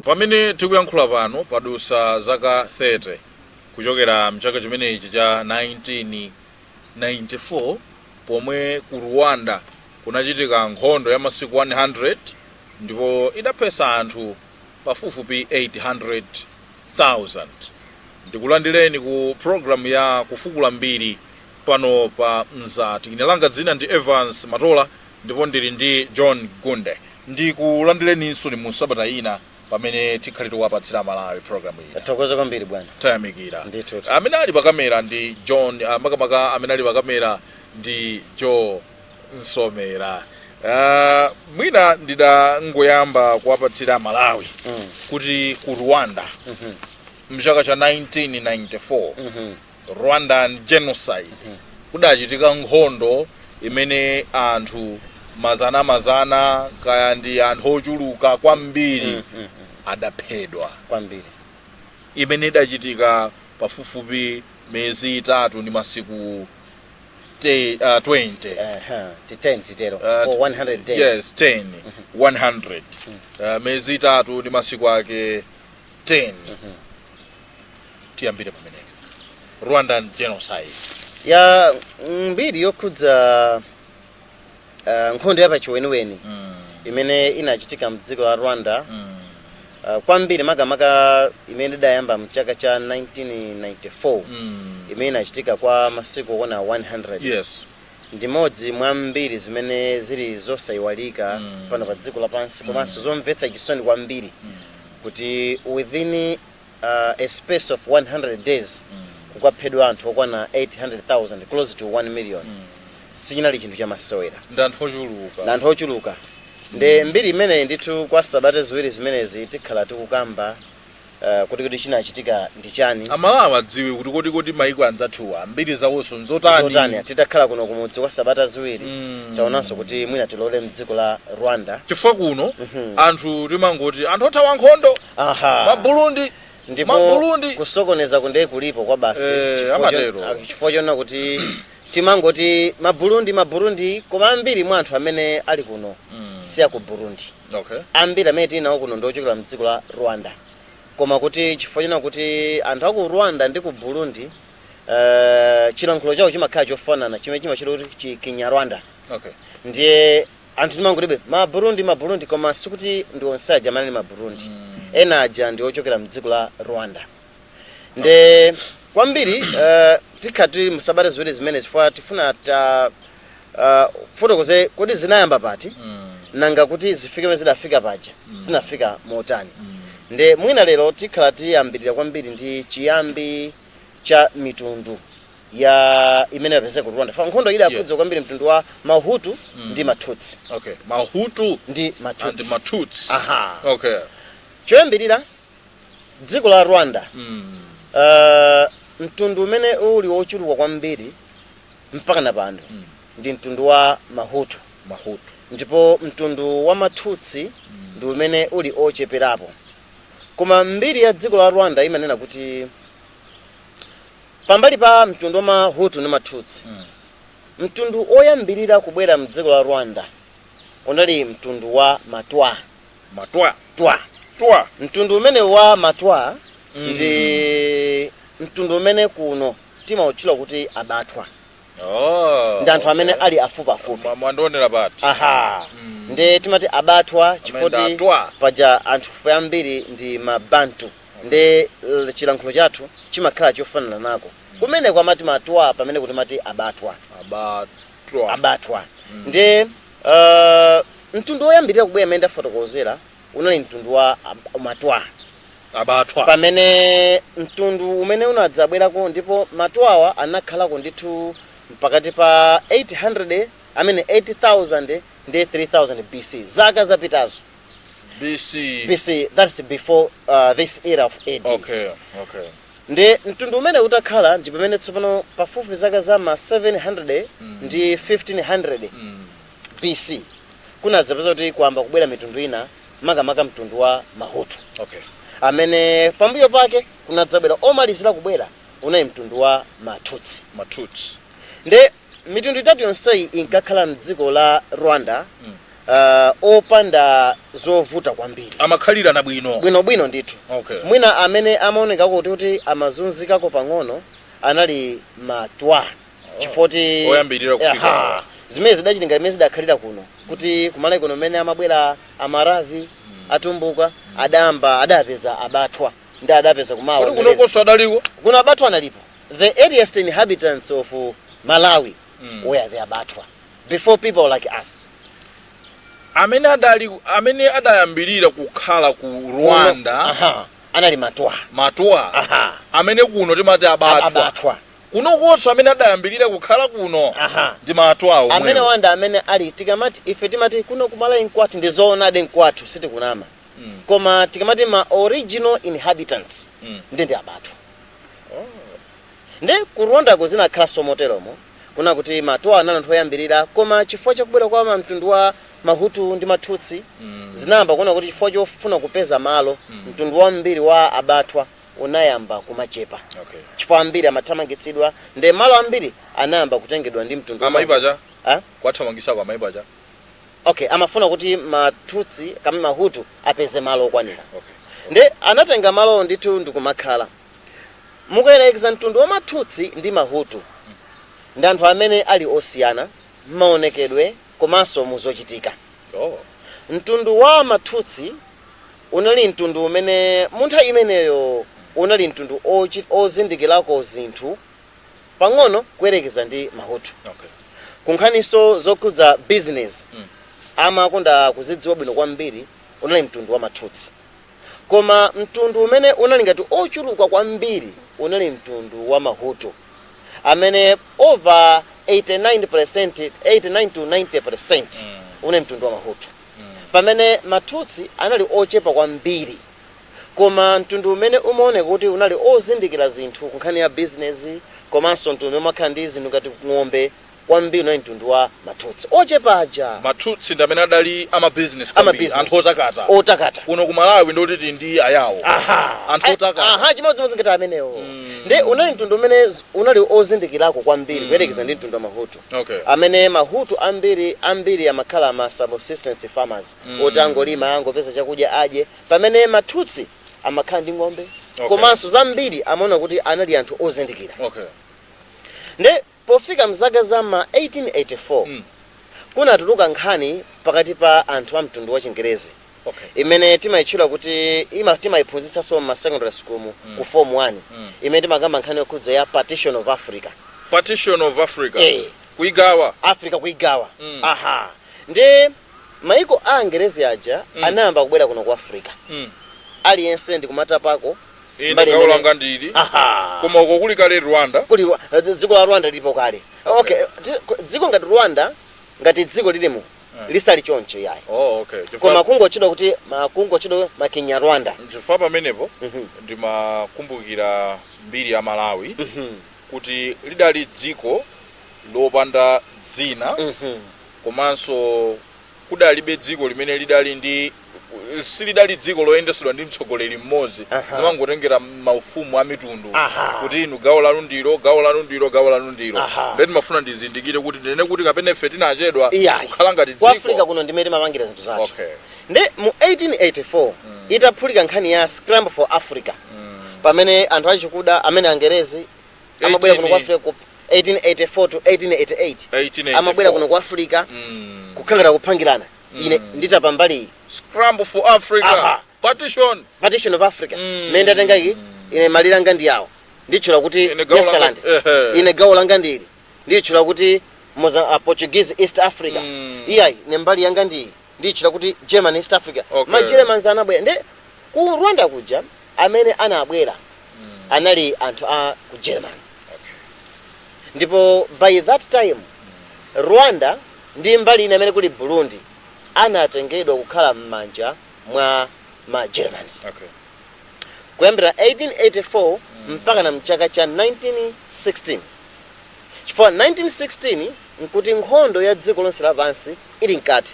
Pamene tikuyankhula pano, padusa zaka 30 kuchokera mchaka chimenechi cha 1994, pomwe ku Rwanda kunachitika nkhondo ya masiku 100 ndipo idaphesa anthu pafupifupi 800,000. Ndikulandireni ku program ya Kufukula Mbiri pano pa Mzati. Ine langa dzina ndi Evans Matola ndipo ndili ndi John Gunde. Ndikulandireninso ni mu sabata ina pamene tikhale tikuwapatsira Malawi program ina. Thokoza kwambiri, bwana. Tayamikira. Ndithu. Amene ali pakamera ndi John, makamaka amene ali pakamera ndi Joe Nsomera. Mwina ndidangoyamba kuwapatsira Malawi kuti ku Rwanda mchaka cha 1994, Rwandan genocide, kudachitika nkhondo imene anthu mazana mazana, kaya ndi anthu ochuluka kwambiri, adaphedwa, kwambiri, imene idachitika pafupifupi miyezi 3 ndi masiku 20. Ti 10 titero, for 100 days. Yes, 10, 100, miyezi 3 ndi masiku ake 10. Tiyambire pamenepo, Rwandan genocide. Ya, mbiri yokhudza nkhondo yapachiweniweni imene inachitika mdziko la Rwanda, kwambiri makamaka imene idayamba mchaka cha 1994, imene inachitika kwa masiku okwana 100, ndi modzi mwa mbiri zimene zili zosayiwalika pano pa dziko lapansi, komanso zomvetsa chisoni kwambiri kuti within a space of 100 days kukaphedwa anthu okwana 800,000, close to 1 million. Sichinali chinthu chamasewera. Ndi anthu ochuluka. Ndi anthu ochuluka. Nde mbiri imeneyi ndithu kwa sabata 2 zimenezi tikhala tikukamba kuti chinachitika ndi chani. Amalawi adziwe kuti kodi maiko anzathuwa mbiri zawonso nzotani? Zotani. Titakhala kuno kumudzi kwa sabata 2, taonanso kuti mwina tilole mdziko la Rwanda. Chifukwa kuno anthu timangoti anthu othawa nkhondo, Maburundi. Ndipo Maburundi. Kusokoneza kunde kulipo kwa basi. Amatero. Chifukwa chona kuti timangoti Maburundi, Maburundi, koma ambiri mwa anthu amene ali kuno si aku Burundi. Ambiri amene tili nawo kuno ndi ochokera mdziko la Rwanda, koma kuti chifukwa chona kuti anthu aku Rwanda ndi ku Burundi, chilankhulo chawo chimakhala chofanana, chimene chimachita kuti Chikinyarwanda, ndiye anthu timangotibe Maburundi, Maburundi, koma sikuti ndi onse aja amene ali Maburundi. Ena aja ndi ochokera mdziko la Rwanda. Nde kwambiri tikhati musabata 2 zimene chifukwa tifuna ta fotokoze kodi zinayamba pati, nanga kuti zifike pamene zidafika paja zinafika motani. Nde mwina lero tikhala tiyambirira kwambiri ndi chiyambi cha mitundu ya imene yapezeka ku Rwanda. Fa nkhondo idakhudza kwambiri mtundu wa Mahutu ndi Matutsi. Okay, Mahutu ndi and Matutsi. Matutsi. Aha. Choyambirira, dziko la Rwanda, mtundu umene uli wochuluka kwambiri mpaka na pano ndi mtundu wa Mahutu. Mahutu. Ndipo mtundu wa Matutsi ndi umene uli ocheperapo. Koma mbiri ya dziko la Rwanda imanena kuti pambali pa mtundu wa Mahutu ndi Matutsi, mtundu oyambirira kubwera mdziko la Rwanda unali mtundu wa Matwa. Matwa. Twa. Twa. Mtundu umene wa Matwa ndi mtundu umene kuno timawutchula kuti Abatwa. Ndi anthu amene ali afupiafupi. Mwandionera pati? Aha, ndi timati Abatwa chifukwa Amene Atwa. paja anthu fe ambiri ndi Mabantu, ndi chilankhulo chathu chimakhala chofanana nako. Kumeneko amati Matwa, pamene kuti mati Abatwa. Abatwa. Abatwa. Ndi mtundu woyambirira kubwera amene ndafotokozera unali mtundu wa Matwa. Abatwa. Pamene mtundu umene unadzabwerako, ndipo Matwawa anakhalako ndithu pakati pa 800 amene 8000 ndi 3000 BC, zaka zapitazo. BC. BC, that's before this era of AD. Ndi mtundu umene utakhala, ndi pamene tsopano pafupi zaka za ma 700 ndi 1500 BC kunadzapeza kuti kuyamba kubwera mitundu ina, makamaka mtundu wa Mahutu, amene pambuyo pake kunadzabwera omalizira kubwera unali mtundu wa Matutsi. Matutsi. Nde mitundu itatu yonseyi inkakhala mdziko la Rwanda. Opanda zovuta kwambiri. Amakhalirana bwino. Bwinobwino ndithu. Mwina amene amaonekako kuti amazunzikako pang'ono anali Matwa, chifoti Oyambirira kufika. Aha. Zimene zidachitika, zimene zidakhalira kuno, kuti kumalawi kuno mmene amabwera Amaravi, Atumbuka, adamba adapeza Abatwa ndi adapeza kumawa. Kodi kunokonso adaliko? Kuno Abatwa analipo. The earliest inhabitants of Malawi were the Abatwa before people like us. Amene adali, amene adayambirira kukhala ku Rwanda? Aha, anali Matwa. Matwa. Aha. Amene kuno timati Abatwa. Abatwa. Kunokonso amene adayambirira kukhala kuno ndi Matwa omwewo. Amene wanda amene ali, tikamati ife timati kuno kumalawi nkwathu, ndi zoonadi, nkwathu, sitikunama. Koma tikamati ma original inhabitants ndi Abatwa. Ndi ku Rwandako zinakhalanso moteromo, kuna kuti Matwa anali anthu oyambirira, koma chifukwa chakubwera kwa mtundu wa Mahutu ndi Matutsi, zinayamba kuona kuti chifukwa chofuna kupeza malo, mtundu wambiri wa Abatwa unayamba kumachepa, chifukwa ambiri amathamangitsidwa, ndi malo ambiri anayamba kutengedwa ndi mtundu wa Amaipacha. Ah? Kwathamangisako amaipacha. Okay, amafuna kuti Matutsi kama Mahutu apeze malo okwanira. Ndi anatenga malowo ndithu ndikumakhala. Mukuyerekeza mtundu wa Matutsi ndi Mahutu ndi anthu amene ali osiyana m'maonekedwe komanso muzochitika. Mtundu wa Matutsi unali mtundu umene munthawi imeneyo unali mtundu ozindikirako zinthu pang'ono kuyerekeza ndi Mahutu. Kunkhaniso zokhudza business, amakonda kuzidziwa bwino kwambiri, unali mtundu wa Matutsi. Koma mtundu umene unali ngati ochuluka kwambiri unali mtundu wa Mahutu, amene over 89%, 89 to 90% unali mtundu wa Mahutu, pamene Matutsi anali ochepa kwambiri. Koma mtundu umene umaoneka kuti unali ozindikira zinthu kunkhani ya business, komanso mtundu umakhala ndi zinthu ngati ng'ombe kwambiri, unali mtundu wa Matutsi ochepa aja. Matutsi ndi amene adali ama business kwambiri. Business. Anthu otakata. Otakata. Kuno ku Malawi ndoti ndi Ayawo. Anthu otakata. Aha, chimodzimodzi ngati amenewo. Ndi unali mtundu umene unali ozindikirako kwambiri kuyerekeza ndi mtundu wa Mahutu, amene Mahutu ambiri ambiri amakhala ma subsistence farmers, oti angolima, angopeza chakudya adye, pamene Matutsi amakhala ndi ng'ombe, komanso zambiri amaona kuti anali anthu ozindikira. Ndi pofika mzaka za ma 1884, kunatuluka nkhani pakati pa anthu a mtundu wa Chingerezi, imene timayitchula kuti timayiphunzitsanso ma secondary school mu ku form 1, imene timakamba nkhani yokhudza ya partition of Africa. Partition of Africa. Eh. Kuigawa. Africa kuigawa. Aha, ndi maiko a Angerezi aja anayamba kubwera kuno ku Africa, aliyense ndikumatapako Ine mbali gawo imene langa ndili. Koma uko kuli kale Rwanda. Kuli dziko la Rwanda lilipo kale. Okay, dziko ngati Rwanda, ngati dziko lilimo, lisali choncho yayi. Oh, okay. Koma kungotchedwa kuti kungotchedwa Makinyarwanda. Chifukwa pamenepo ndimakumbukira mbiri ya Malawi, kuti lidali dziko lopanda dzina, komanso kudalibe dziko limene lidali ndi, silidali dziko loyendesedwa ndi mtsogoleri mmodzi. Zimangotengera maufumu a mitundu, kuti inu gawo lanu ndilo, gawo lanu ndilo, gawo lanu ndilo. Ndiye ndimafuna ndizindikire kuti ndinene kuti kapena ife tinachedwa Iyayi. kukhala ngati Ku Africa dziko. kuno ndimene timapangira zinthu zathu. Ndi mu 1884 itaphulika nkhani ya Scramble for Africa, pamene anthu achikuda amene Angerezi amabwera kuno ku 18 Africa ku 1884 to 1888, 1884. amabwera kuno ku Africa, kukhangata kuphangirana, ine nditapa mbali. Scramble for Africa. Partition. Partition of Africa. Mmene ndatenga iyi ine, malire anga ndi awo, nditchula kuti Ine gawo langa- Nyasaland. Ine gawo langa ndili, nditchula kuti Portuguese East Africa. Iyayi, ine mbali yanga ndiyi, nditchula kuti German East Africa. Ma Germans anabwera ndi ku Rwanda kuja, amene anabwera anali anthu a ku German. Ndipo by that time Rwanda ndi mbali ina imene kuli Burundi anatengedwa kukhala m'manja mwa ma Germans, kuyambira 1884 mpaka na mchaka cha 1916, chifukwa 1916 nkuti nkhondo ya dziko lonse lapansi ili mkati.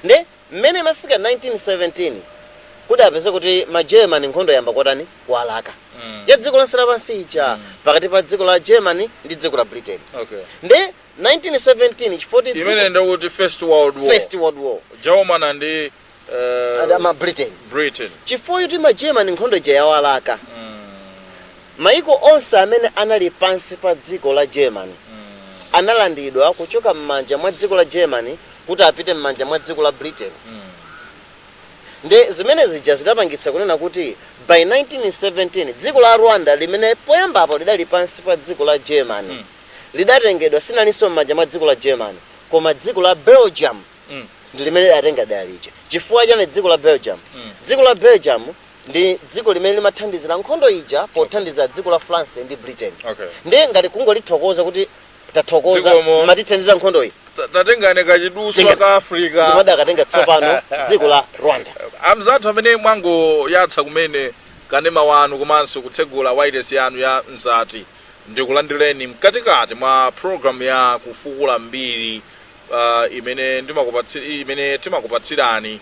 Nde mmene imafika 1917 kuti apeze kuti ma German nkhondo yamba kwatani, kualaka. Ya dziko lonse lapansi ija, pakati pa dziko la Germany ndi dziko la Britain. Nde 1917, chifukwa Imene ndikuti First World War. First World War. Germany ndi ma Britain. Britain. Chifukwa kuti ma Germany nkhondo ija yawalaka, maiko onse amene anali pansi pa dziko la Germany analandidwa kuchoka m'manja mwa dziko la Germany kuti apite m'manja mwa dziko la Britain. Nde zimene zija zidapangitsa kunena kuti by 1917 dziko la Rwanda, limene poyambapo lidali pansi pa dziko la Germany, lidatengedwa, sinalinso m'manja mwa dziko la Germany, koma dziko la Belgium ndi limene lidatenga dera lija. Chifukwa chani dziko la Belgium? Dziko la Belgium ndi dziko limene limathandizira nkhondo ija pothandiza dziko la France ndi Britain. Ndiye ngati kungolithokoza kuti tathokoza, Dzikomo. matithandiza nkhondo iyi. Tatengani kachiduswa Tenga. ka Africa. Ndimadakatenga tsopano dziko la Rwanda. Amzathu amene mwangoyatsa kumene kanema wanu komanso kutsegula wireless yanu ya Mzati, ndikulandireni mkatikati mwa program ya Kufukula Mbiri, imene timakupatsirani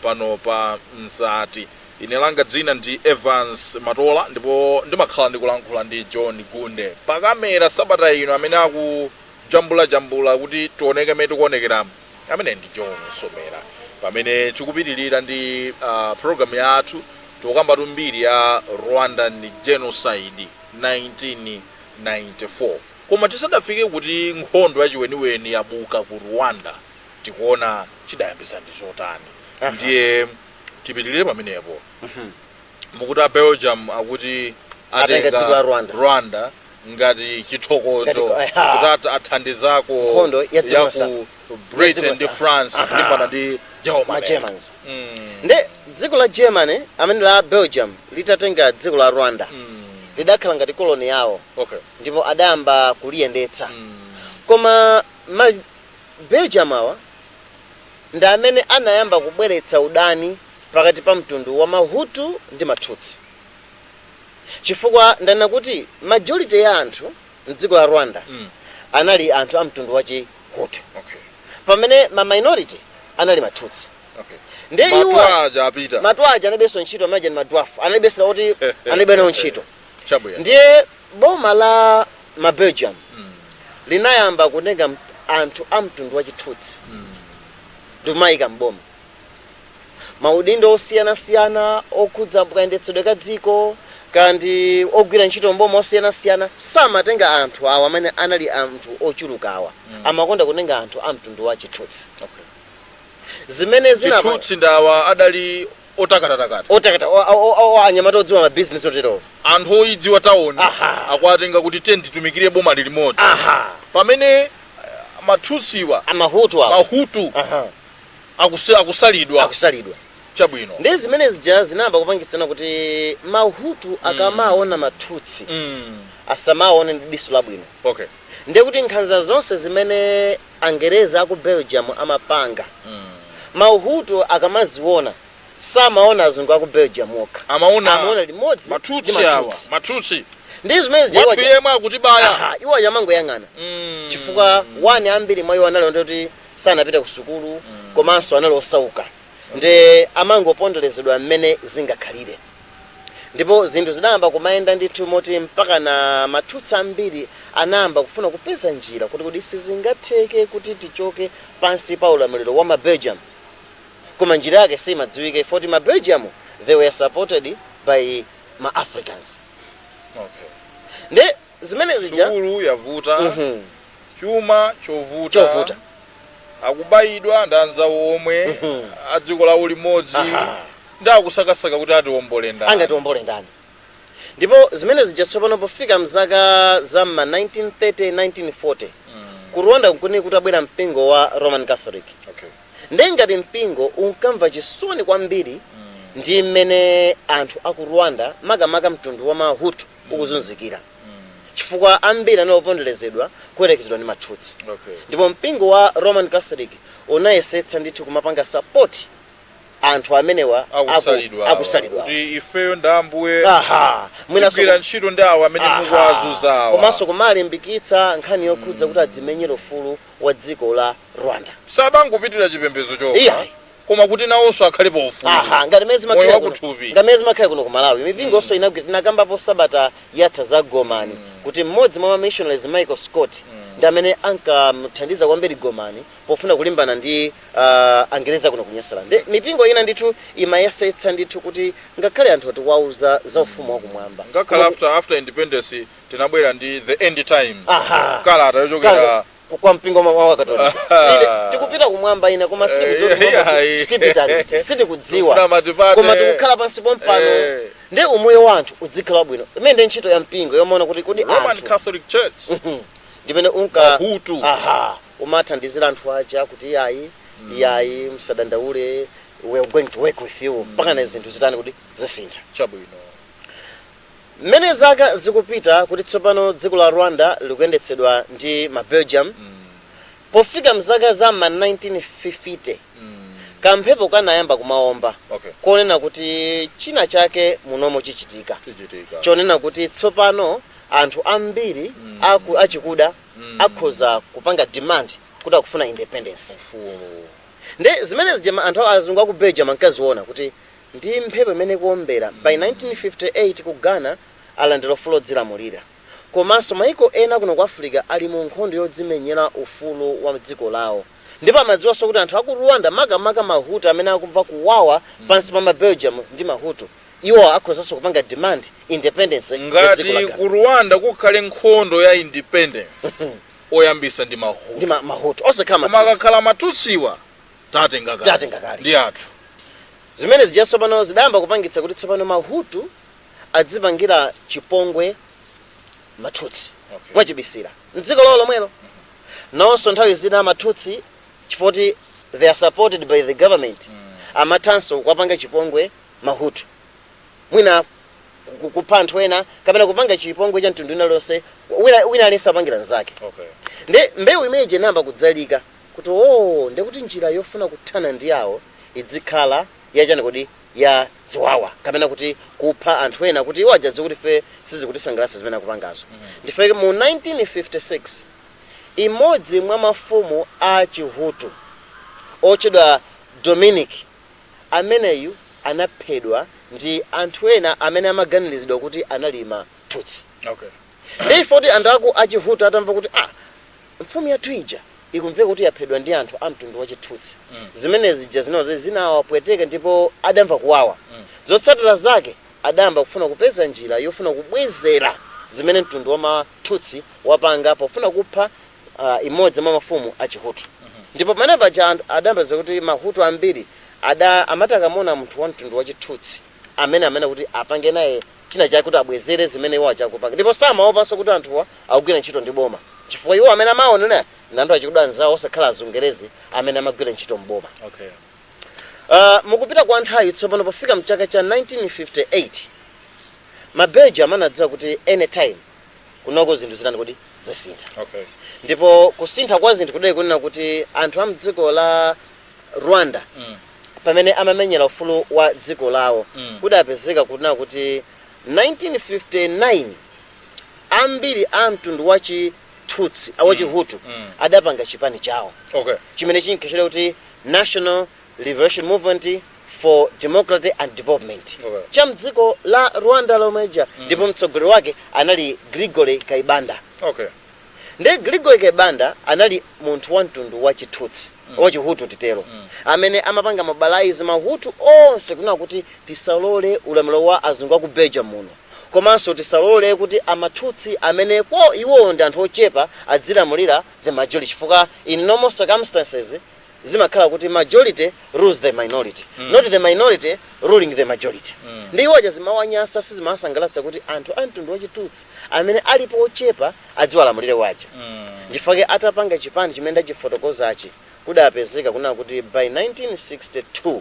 pano pa Mzati. Ine langa dzina ndi Evans Matola, ndipo ndimakhala ndikulankhula ndi John Gunde pakamera. Sabata ino amene akujambulajambula kuti tioneke mmene tikuonekeramo, amene ndi John Somera. Pamene tikupitirira ndi program yathu, tikukambatu mbiri ya Rwandan genocide 1994. Koma tisadafike kuti nkhondo yachiweniweni yabuka ku Rwanda, tikuona chidayambisa ndi zotani. Ndiye tipitirire pamenepo. Mukuti a Belgium akuti atenga dziko la Rwanda. Rwanda ngati chithokozo Ngati- kuti athandizako Nkhondo ya dziko ya ku Britain ndi France kulimbana ndi ma Germany. Germans. Nde dziko la Germany, amene la Belgium, litatenga dziko la Rwanda, lidakhala ngati koloni yawo ndipo adayamba kuliyendetsa. Koma ma Belgium awa ndi amene anayamba kubweretsa udani pakati pa mtundu wa Mahutu ndi Matutsi, chifukwa ndanena kuti majority ya anthu mdziko la Rwanda anali anthu a mtundu wa Chihutu, pamene ma minority anali Matutsi. Ndiye iwo Matwa aja apita. Matwa aja analibenso ntchito, amaja ndi madwafu, analibenso kuti analibe nawo ntchito. Chabwino. Ndiye boma la ma Belgium linayamba kutenga anthu a mtundu wa Chitutsi ndikumayika mboma, maudindo osiyanasiyana okhudza kayendetsedwe ka dziko kandi ogwira ntchito mboma osiyanasiyana. Samatenga anthu awa amene anali anthu ochuluka awa, amakonda kutenga anthu a mtundu wa Chitutsi. Zimene zina Chitutsi ndawa adali otakatakata. Otakata, anyamata odziwa mabizinesi oterowo. Anthu oyidziwa tawuni. Akuatenga kuti tiye titumikire boma limodzi, pamene Matutsiwa, Amahutu awa, Mahutu, akusalidwa. Akusalidwa. Chabwino. Ndi zimene zija zinayamba kupangitsana kuti Mahutu akamaona Matutsi asamaone ndi diso labwino. Ndiye kuti nkhanza zonse zimene Angereza aku Belgium amapanga, Mahutu akamaziona samaona azungu aku Belgium okha, amaona amaona limodzi ndi Matutsi awa. Matutsi. Matutsi. Ndi zimene zija wathu yemwe akutibaya. Aha, iwo aja amangoyang'ana, chifukwa wani ambiri mwa iwo anali kuti sanapite ku sukulu, komanso anali osauka, ndi amangoponderezedwa mmene zingakhalire. Ndipo zinthu zinayamba kumayenda ndithu moti mpaka na Matutsi ambiri anayamba kufuna kupeza njira kuti sizingatheke kuti tichoke pansi pa ulamuliro wa ma Belgium, koma njira yake simadziwika poti ma Belgium, they were supported by ma Africans. Ndi zimene zija Sukulu yavuta, chuma chovuta, chovuta, akubayidwa ndi anzawo omwe a dziko lawo limodzi, ndi akusakasaka kuti atiwombole ndani? Angatiwombole ndani? Ndipo zimene zija tsopano pofika mzaka za ma 1930, 1940, ku Rwanda nkuni kutabwera mpingo wa Roman Catholic. Ndiye ngati mpingo unkamva chisoni kwambiri ndi mmene anthu aku Rwanda, makamaka mtundu wa Mahutu, ukuzunzikira, chifukwa ambiri anali oponderezedwa kuyerekezedwa ndi Matutsi. Ndipo mpingo wa Roman Catholic unayesetsa ndithu kumapanga support anthu amenewa akusalidwa, akusalidwa, kuti ifeyo ndi Ambuye, mwinanso tigwira ntchito ndi awo amene mukuwazuzawa. Komanso kumalimbikitsa nkhani yokhudza kuti adzimenyere ufulu wa dziko la Rwanda. Sadangopitira chipembedzo chokha. Iyayi. Koma kuti nawonso akhale pa ufulu. Aha, ngati mene Moyo zimakhala kuno, wakuthupi. ngati mene zimakhala kuno ku Malawi, mipingonso inagwira. Tinakambapo sabata yatha za Gomani kuti mmodzi mwa missionaries, Michael Scott, ndi amene ankamuthandiza kwambiri Gomani pofuna kulimbana ndi Angereza kuno kuNyasaland. Ndi mipingo ina ndithu imayesetsa ndithu kuti ngakhale anthu atiwauza za ufumu wakumwamba. Ngakhale after independence tinabwera ndi The End Times, kalata yochokera Kalata kwa mpingo wa Katolika. Ine tikupita kumwamba ine, koma sitikudziwa tipita liti, sitikudziwa. Tifuna matipate. Koma tikukhala pansi pompano ndi umoyo wa anthu udzikhala wabwino, imene ndi ntchito ya mpingo yomaona kuti kodi Roman anthu Catholic Church. Ndimene unka Mahutu. Aha, umathandizira anthu aja kuti iyayi, iyayi, musadandaule, we are going to work with you mpaka na zinthu zitani kuti zisintha. Chabwino. Mmene zaka zikupita, kuti tsopano dziko la Rwanda likuyendetsedwa ndi ma Belgium, pofika mzaka za ma 1950 kamphepo kanayamba kumaomba konena kuti china chake munomo chichitika, chichitika, chonena kuti tsopano anthu ambiri achikuda akhoza kupanga demand kuti akufuna independence. Ufulu. Nde zimene zija anthu azungu aku Belgium ankaziona kuti ndi mphepo imene kuombera. By 1958 ku Ghana alandira ufulu odzilamulira, komanso maiko ena kuno ku Africa ali mu nkhondo yodzimenyera ufulu wa dziko lawo, ndipo amadziwanso kuti anthu aku Rwanda, makamaka Mahutu amene akumva kuwawa pansi pa ma Belgium ndi Mahutu, iwo akhozanso kupanga demand independence ya dziko la Ngati Ghana. ku Rwanda kukhale nkhondo ya independence, oyambisa ndi Mahutu. Ndi Mahutu, osakhala Koma Matutsi. akakhala Matutsiwa, tatenga kale. Tatenga kale. Ndi athu. Zimene zija tsopano zidayamba kupangitsa kuti tsopano Mahutu adzipangira chipongwe Matutsi mwachibisira mdziko lawo lomwelo. Nawonso nthawi zina Matutsi, chifukwa they are supported by the government, amathanso kuwapanga chipongwe Mahutu, mwina kupha anthu ena kapena kupanga chipongwe cha mtundu wina lonse, wina aliyense apangira nzake. Ndi mbewu imeneyi inayamba kudzalika kuti o, ndikuti njira yofuna kuthana ndi awo idzikhala yachani kodi? Ya ziwawa kapena kuti kupha anthu ena, kuti iwo ajadziwe kuti ife sizikutisangalatsa zimene akupangazo. Ndife mu 1956 imodzi mwa mafumu a Chihutu otchedwa Dominic, ameneyu anaphedwa ndi anthu ena amene amaganiziridwa kuti anali Matutsi. Ndi ifo kuti anthu aku achihutu atamva kuti ah, mfumu yathu ija ikumveka kuti yaphedwa ndi anthu a mtundu wachitutsi, zimene zija zinazo zinawapweteka ndipo adamva kuwawa. Zotsatira zake adayamba kufuna kupeza njira yofuna kubwezera zimene mtundu wa Matutsi wapanga pofuna kupha imodzi mwa mafumu achihutu. Ndipo pamene paja anthu adayamba kuti Mahutu ambiri ada amati akamona munthu wa mtundu wachitutsi amene kuti apange naye china chake kuti abwezere zimene iwo achakupanga, ndipo samaopanso kuti anthuwa akugwira ntchito ndi boma, chifukwa iwo amene amaonera ndi anthu achikuda anzawo, osakhala azungerezi amene amagwira ntchito mboma. Mukupita kwa nthawi tsopano, pofika mchaka cha 1958 ma Belgium anadziwa kuti anytime kunoko zinthu zitani kuti zisintha. Ndipo kusintha kwa zinthu kudali kunena kuti anthu a mdziko la Rwanda pamene amamenyera ufulu wa dziko lawo, kudapezeka kunena kuti 1959 ambiri a mtundu wa Chitutsi, wachihutu, adapanga chipani chawo chimene chinkachedwa kuti National Liberation Movement for Democracy and Development cha mdziko la Rwanda lomweja, ndipo mtsogoleri wake anali Gregory Kayibanda. Ndi Gregory Kayibanda anali munthu wa mtundu wa Chitutsi, wachihutu titero, amene amapanga mobilize Mahutu onse kunena kuti tisalole ulamuliro wa azungu aku Belgium muno, komanso tisalole kuti Amatutsi amene ko iwowo ndi anthu ochepa adzilamulira the majority, chifukwa in normal circumstances zimakhala kuti majority rules the minority, not the minority ruling the majority. Ndi iwoja zimawanyasa, sizimawasangalatsa kuti anthu a mtundu wachitutsi amene alipo ochepa adziwalamulire waja. Ndifake atapanga chipani chimene ndachifotokozachi, kudapezeka kunena kuti by 1962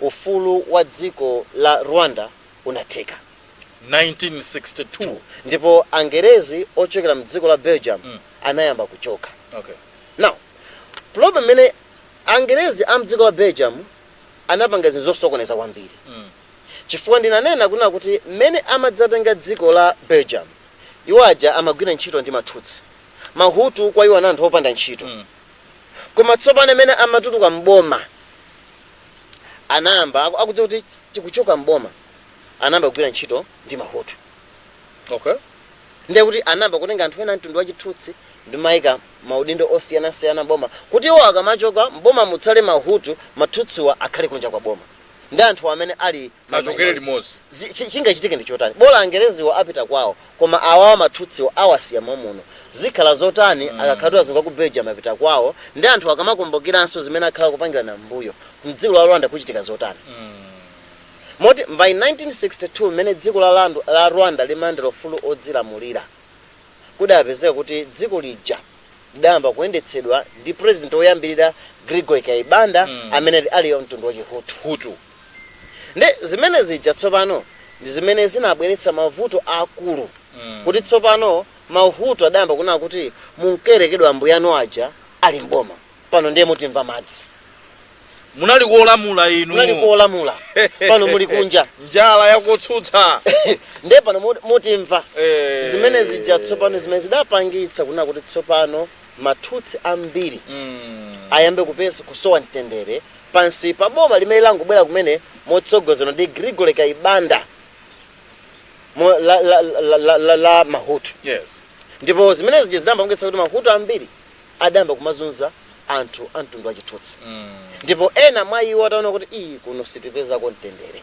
ufulu wa dziko la Rwanda unatheka. 1962. Ndipo Angerezi ochokera mdziko la Belgium anayamba kuchoka. Now, problem imene Angerezi a mdziko la Belgium anapanga zinthu zosokoneza kwambiri, chifukwa ndinanena kunena kuti mmene amadzatenga dziko la Belgium, iwo aja amagwira ntchito ndi Matutsi. Mahutu kwa iwo ana anthu opanda ntchito. Koma tsopano imene amatuluka mboma Anayamba akudziwa kuti tikuchoka mboma, anayamba kugwira ntchito ndi Mahutu. Ndiye kuti anayamba kutenga anthu ena mtundu wachitutsi ndi mayika maudindo osiyanasiyana mboma, kuti iwo akamachoka mboma mutsale Mahutu, Matutsiwa akhale kunja kwa boma ndi anthu amene ali achokere limodzi. Chingachitike ndi chotani? Bola Angereziwo apita kwawo, koma awawa Matutsiwo awasiya momuno, zikhala zotani? Akakhala azungu ku Belgium apita kwawo, ndi anthu akamakumbukiranso zimene akhala kupangirana mbuyo mdziko la Rwanda, kuchitika zotani? Moti by 1962, mmene dziko la Rwanda limalandira ufulu odzilamulira, kudapezeka kuti dziko lija lidayamba kuyendetsedwa ndi president woyambirira, Gregory Kayibanda, amene ali mtundu wachihutu. Hutu. Ndi zimene zija tsopano ndi zimene zinabweretsa mavuto akulu, kuti tsopano Mahutu adayamba kunena kuti munkerekedwa ambuyanu aja ali mboma, pano ndiye mutimva madzi. Munali kolamula inu. Munali kolamula, pano muli kunja. Njala yakutsutsa. Ndiye pano mutimva. Zimene zija tsopano zimene zidapangitsa kunena kuti tsopano Matutsi ambiri ayambe kupeza kusowa mtendere pansi pa boma limene langobwera kumene motsogozedwa ndi Gregory Kayibanda la Mahutu. Ndipo zimene zija zidayamba kupangitsa kuti Mahutu ambiri adayamba kumazunza anthu a mtundu wachitutsi. Ndipo ena mwa iwo ataona kuti iyi kuno sitipezako mtendere,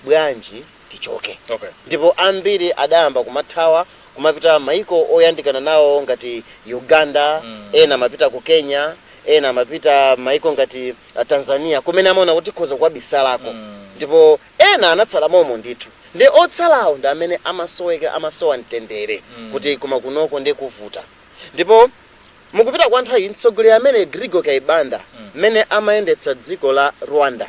bwanji tichoke? Ndipo ambiri adayamba kumathawa kumapita maiko oyandikana nawo ngati Uganda, ena amapita ku Kenya, ena amapita maiko ngati Tanzania, kumene amaona kuti tikhoza kuwabisalako. Ndipo ena anatsala momo ndithu, ndi otsalawo ndi amene amasoweka, amasowa mtendere, kuti koma kunoko ndi kuvuta. Ndipo mukupita kwa nthawi, mtsogoleri amene Gregory Kayibanda mmene amayendetsa dziko la Rwanda,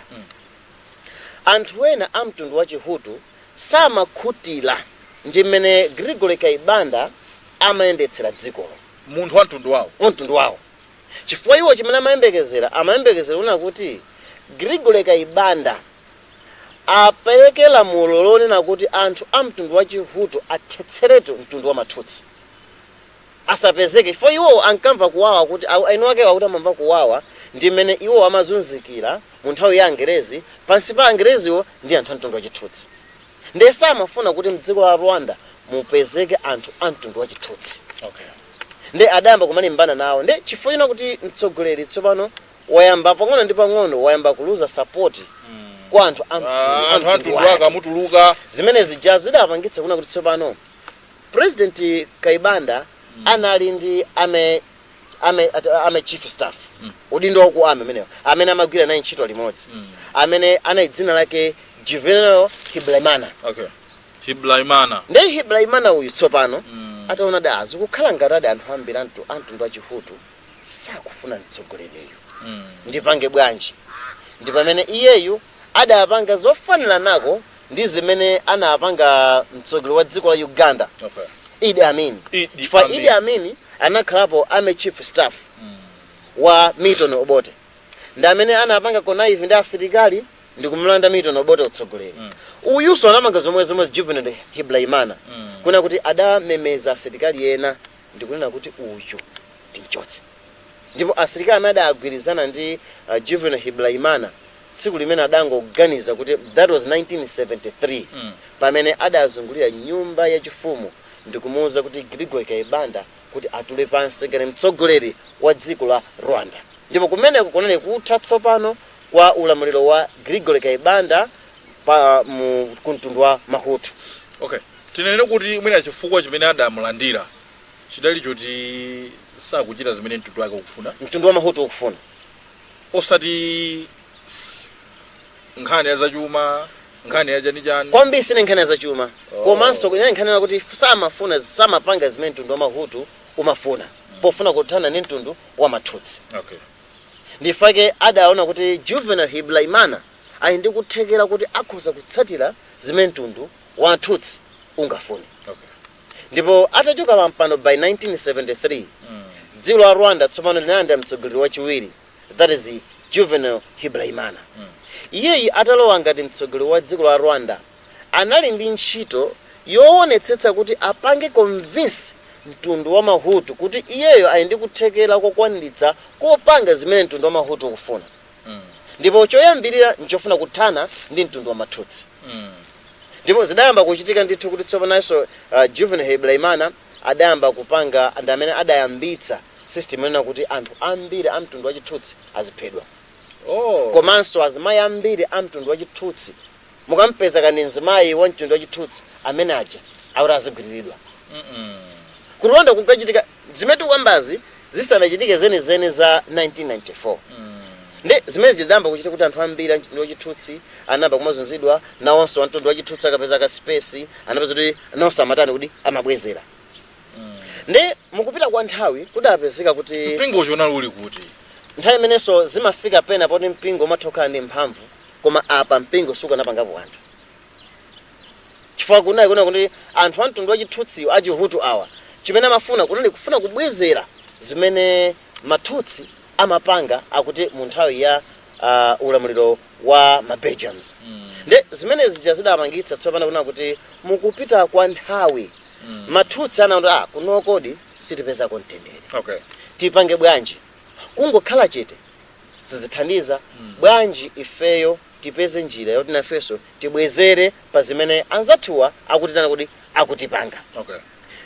anthu ena a mtundu wa Chihutu samakhutira ndi mmene Gregory Kayibanda amayendetsera dzikolo. Munthu wa mtundu wawo. Wa mtundu wawo, chifukwa iwo chimene amayembekezera kuna kuti Gregory Kayibanda apereke lamulo lonena kuti anthu a mtundu wa Chihutu athetseretu mtundu wa Matutsi, asapezeke, chifukwa iwo ankamva kuwawa kuti eni akewo akuti amamva kuwawa ndi mmene iwo amazunzikira mu nthawi ya Angerezi, pansi pa Angereziwo ndi anthu a mtundu wa Chitutsi. Ndiye samafuna kuti mdziko la Rwanda mupezeke anthu a mtundu wa Chitutsi. Ndi adayamba kumalimbana nawo. Ndi chifukwa china kuti mtsogoleri tsopano wayamba pang'ono ndi pang'ono wayamba kuluza support kwa anthu a Ah, anthu a mtundu mtundu wake. wake amutuluka. Zimene zijazo zidapangitsa kuna kuti tsopano President Kayibanda anali ndi ame chief staff, udindo waku ame amenewo amene amagwira naye ntchito limodzi, amene anali dzina lake Juvenal Habyarimana. Okay, Habyarimana. Ndi Habyarimana uyu tsopano ataona da zikukhala ngati adi anthu ambiri a mtundu wa Chihutu sakufuna mtsogoleriyu, ndipange bwanji? Ndi pamene iyeyu adapanga zofanana nako ndi zimene anapanga mtsogoleri wa dziko la Uganda, Idi Amin. Idi Chifukwa Amin. Idi Amin anakhalapo ame chief staff wa Milton Obote, ndi amene anapanga connive ndi asilikali ndi kumulanda Milton Obote utsogoleri. Uyuso anapanga zomwe zomwe Juvenal Habyarimana, kuna kuti adamemeza asilikali ena ndikunena kuti uyu timchotse. Ndipo asilikali amene adagwirizana ndi Juvenal Habyarimana, tsiku limene adangoganiza kuti, that was 1973, pamene adazungulira nyumba yachifumu ndikumuwuza kuti Gregory Kayibanda kuti atule pansi ngati mtsogoleri wa dziko la Rwanda. Ndipo kumeneko kunali kutha tsopano kwa ulamuliro wa Gregory Kayibanda pa mu kumtundu wa Mahutu. Okay, tinene kuti mwina chifukwa chimene adamulandira chidali choti sakuchita zimene mtundu wake ukufuna. Mtundu wa Mahutu ukufuna. Osati nkhani ya zachuma, nkhani ya chanichani. Kwambiri sine nkhani ya zachuma. Komanso kunena nkhani ya kuti samafuna, samapanga zimene mtundu wa Mahutu umafuna pofuna kuthana ndi mtundu wa Matutsi. Ndifake adaona kuti Juvenal Habyarimana ali ndi kuthekera kuti akhoza kutsatira zimene mtundu wa Tutsi ungafune. Ndipo atachoka pa mpando by 1973, dziko la Rwanda tsopano linalandira mtsogoleri wachiwiri, that is Juvenal Habyarimana. Iyeyi atalowa ngati mtsogoleri wa dziko la Rwanda, anali ndi ntchito yoonetsetsa kuti apange convince mtundu wa Mahutu kuti iyeyo ali ndi kuthekera kokwaniritsa kopanga zimene mtundu wa Mahutu ukufuna. Ndipo choyambirira nchofuna kuthana ndi mtundu wa Matutsi. Ndipo zidayamba kuchitika ndithu kuti tsopanonso Juvenal Habyarimana adayamba kupanga, ndi amene adayambitsa system yonena kuti anthu ambiri a mtundu wa Chitutsi aziphedwa. Komanso azimayi ambiri a mtundu wa Chitutsi, mukampeza kani mzimayi wa mtundu wa Chitutsi, amene aja akuti azigwiriridwa. Ku Rwanda kunkachitika zimene tikukambazi zisanachitike zenizeni za 1994. Ndi zimene zidayamba kuchitika kuti anthu ambiri a mtundu wa Chitutsi anayamba kumazunzidwa. Nawonso a mtundu wa Chitutsi akapeza ka space, anapeza kuti nawonso amatani kuti amabwezera. Ndi mukupita kwa nthawi kudapezeka kuti Mpingo unali uli kuti? Nthawi imenenso zimafika pena poti mpingo umatha kukhala ndi mphamvu, koma apa mpingo sukanapangapo anthu, chifukwa kunali kuona kuti anthu a mtundu wa Chitutsiyo, Achihutu awa, chimene amafuna kunali kufuna kubwezera zimene Matutsi amapanga akuti mu nthawi ya ulamuliro wa ma Belgians. Ndi zimene zija zidapangitsa tsopano kunena kuti mukupita kwa nthawi Matutsi anaona kuti kunokodi sitipezako mtendere. Tipange bwanji? Kungokhala chete sizithandiza. Bwanji ifeyo tipeze njira yoti nafenso tibwezere pa zimene anzathuwa akutitana kuti akutipanga?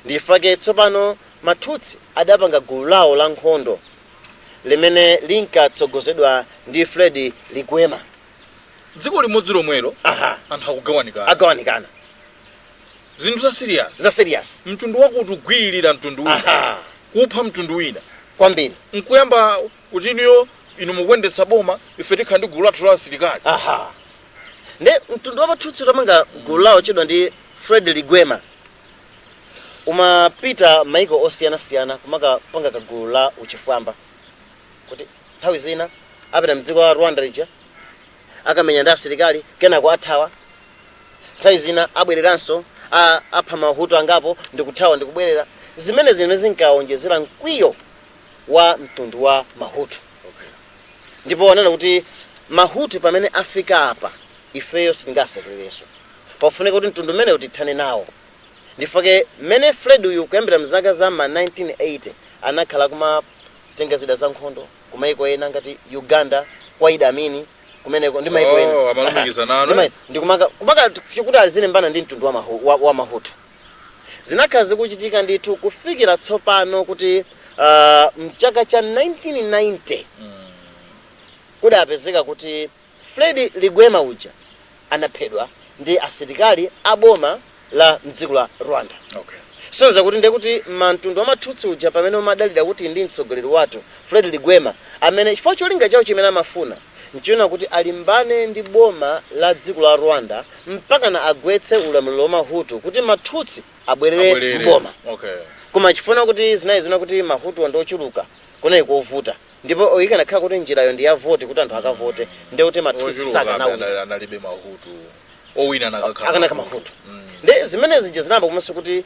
Ndifake tsopano Matutsi adapanga gulu lawo la nkhondo limene linkatsogozedwa ndi Fred Rwigema. Dziko limodzi lomwelo, anthu akugawanikana. Agawanikana. Zinthu za serious. Za serious. Mtundu wakuti ugwiririra mtundu wina, kupha mtundu wina. Kwambiri. Nkuyamba kuti inuyo, inu mukuyendetsa boma, ife tikhala ndi gulu lathu la asilikali. Aha, ndi mtundu wa Matutsi utamanga gulu lawo chedwa ndi Fred Rwigema, umapita maiko osiyanasiyana kumakapanga kagulu la uchifwamba, kuti nthawi zina apita mdziko la Rwanda lija, akamenya ndi asilikali, kenako athawa. Nthawi zina abwereranso, apha Mahutu angapo ndikuthawa ndikubwerera. Zimene zimene zinkawonjezera mkwiyo wa mtundu wa Mahutu. Ndipo anena kuti Mahutu pamene afika apa, ifeyo sitingasekererenso, pafunika kuti mtundu umenewu tithane nawo. Ndifake mmene Fred uyu kuyambira mzaka za ma 1980 anakhala kumatenga zida za nkhondo kumaiko ena ngati Uganda, kwa Idi Amin kumeneko ndi maiko ena. Oh, amalumikizana. Ndi kumaka kuti azilimbana ndi mtundu wa Mahutu. Zinakhala zikuchitika ndithu kufikira tsopano kuti mchaka cha 1990 kudapezeka kuti Fred Rwigema uja anaphedwa ndi asilikali a boma la mdziko la Rwanda. Sonza kuti ndekuti mtundu wa Matutsi uja pamene umadalira kuti ndi mtsogoleri wathu Fred Rwigema, amene chifukwa cholinga chawo chimene amafuna nchiona kuti alimbane ndi boma la dziko la Rwanda mpakana agwetse ulamuliro wa Mahutu kuti Matutsi abwerere Abwerere. mboma. Koma chifuna kuti zinayi zina kuti Mahutu ndi ochuluka, kunali kovuta. Ndipo ikanakhala kuti njirayo ndi ya voti, kuti anthu akavote, ndiye kuti Matutsi Ochuluka sakanawina. Analibe Mahutu owina anakakhala Akanaka Mahutu. Ndi zimene zija zinayamba kumanso kuti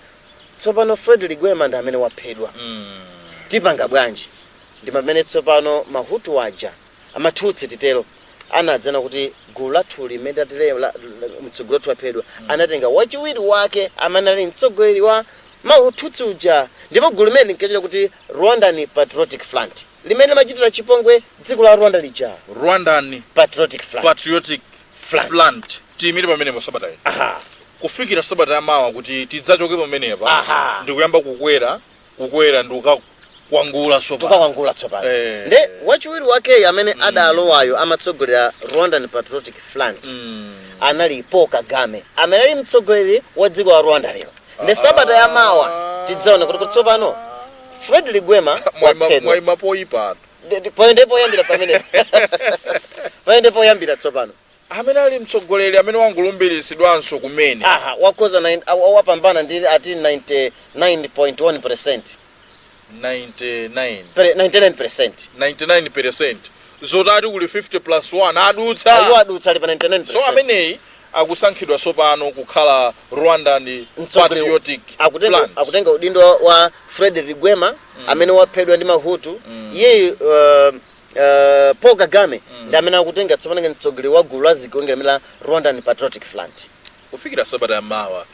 tsopano Fred Rwigema ndi amene waphedwa, tipanga bwanji? Ndi pamene tsopano Mahutu aja, Amatutsi titero, anadzana kuti gulu lathu limene tatile mtsogoleri wathu waphedwa. Anatenga wachiwiri wake amene ali mtsogoleri wa Matutsi uja, ndipo gulu limene linkachita kuti Rwandan Patriotic Front, limene limachitira chipongwe dziko la Rwanda lija. Rwandan Patriotic Front. Patriotic Front. Front. Tiyimire pamenepo sabata ino, kufikira sabata yamawa, kuti tidzachoke pamenepa ndikuyamba kukwera, kukwera ndi kukakwangula tsopano. Tukakwangula tsopano. Nde wachiwiri wakeyo amene adalowayo amatsogolera Rwandan Patriotic Front anali Paul Kagame, amene ali mtsogoleri wa dziko la Rwanda lero. Nde sabata yamawa tidzaona kuti tsopano Fred Rwigema waphedwa. Mwayima poyipa. Poyende poyambira pamene payende poyambira tsopano. Amene ali mtsogoleri amene wangolumbiritsidwanso kumene. Aha, wakhoza wapambana ndi ati 99.1%. 99 99%. 99%, zotati kuli 50 plus 1 adutsa. Ayiwo adutsa, ali pa 99%. So ameneyi akusankhidwa tsopano kukhala Rwandan Patriotic Front. Akutenga udindo wa Fred Rwigema amene waphedwa ndi Mahutu. Iyeyu Paul Kagame ndi amene akutenga tsopano ngati mtsogoleri wa gulu la zigawenga limene la Rwandan Patriotic Front. Kufikira sabata yamawa,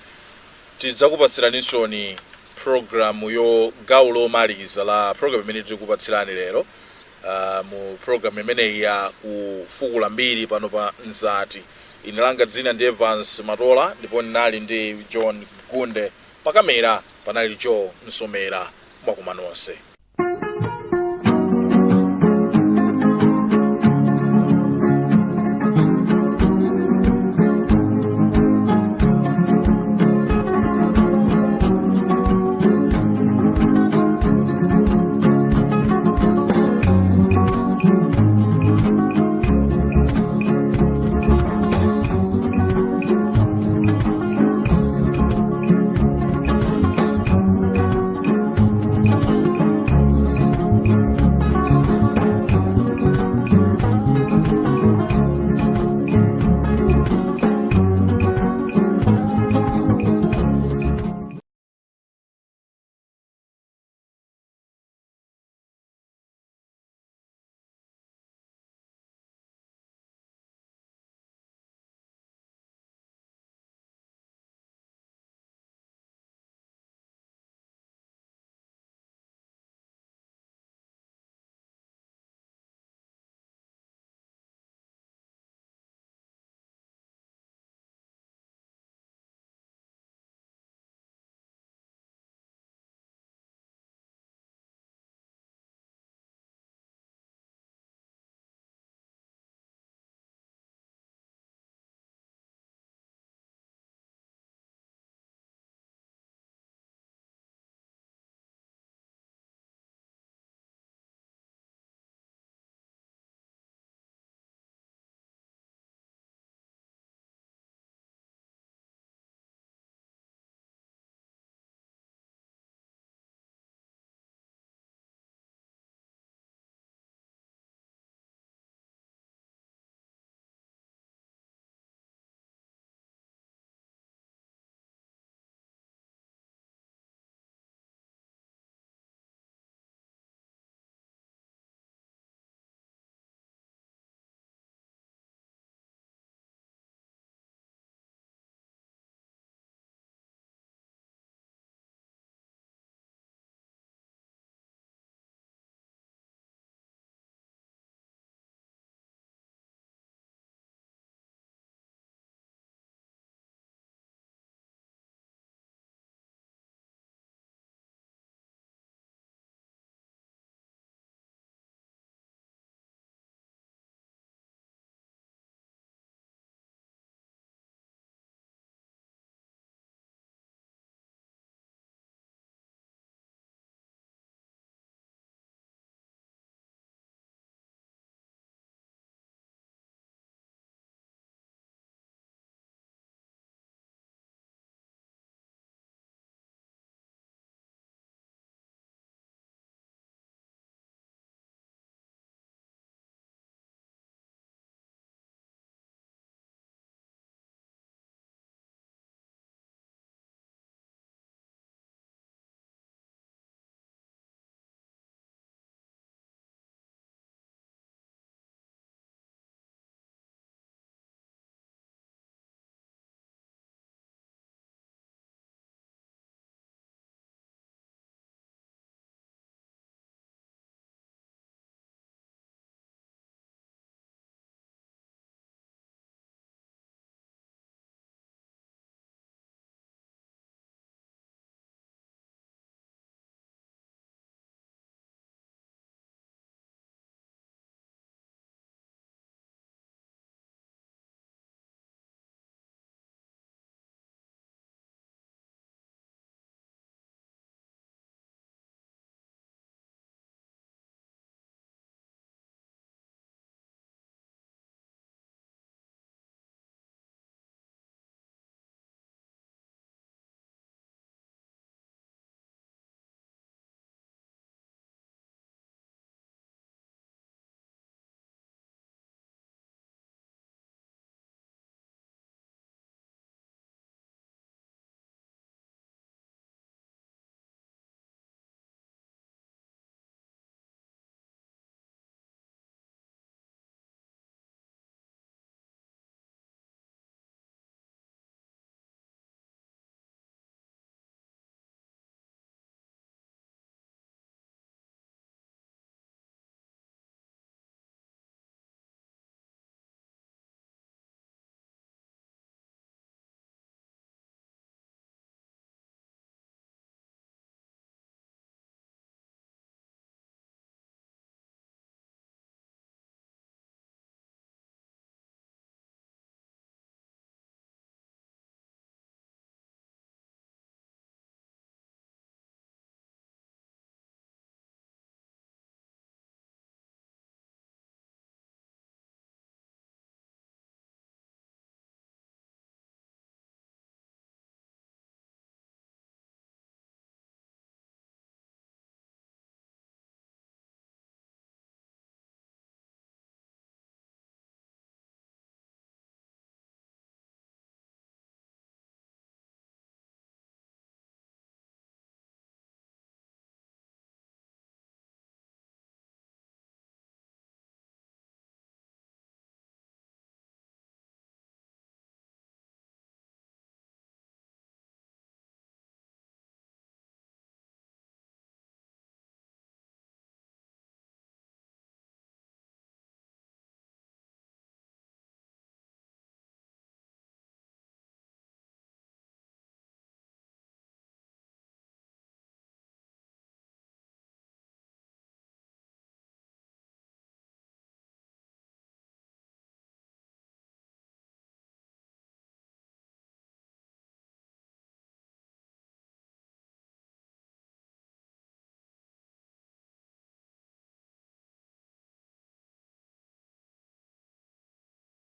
tidzakupatsiranisoni programu yo gawo lomaliza la programu imene tikupatsirani lero, mu programu imeneyi ya ku Kufukula mbiri pano pa Mzati. Ine langa dzina ndi Evans Matola, ndipo ndinali ndi John Gunde. Pakamera panali Joe Msomera. Mwakuma nonse.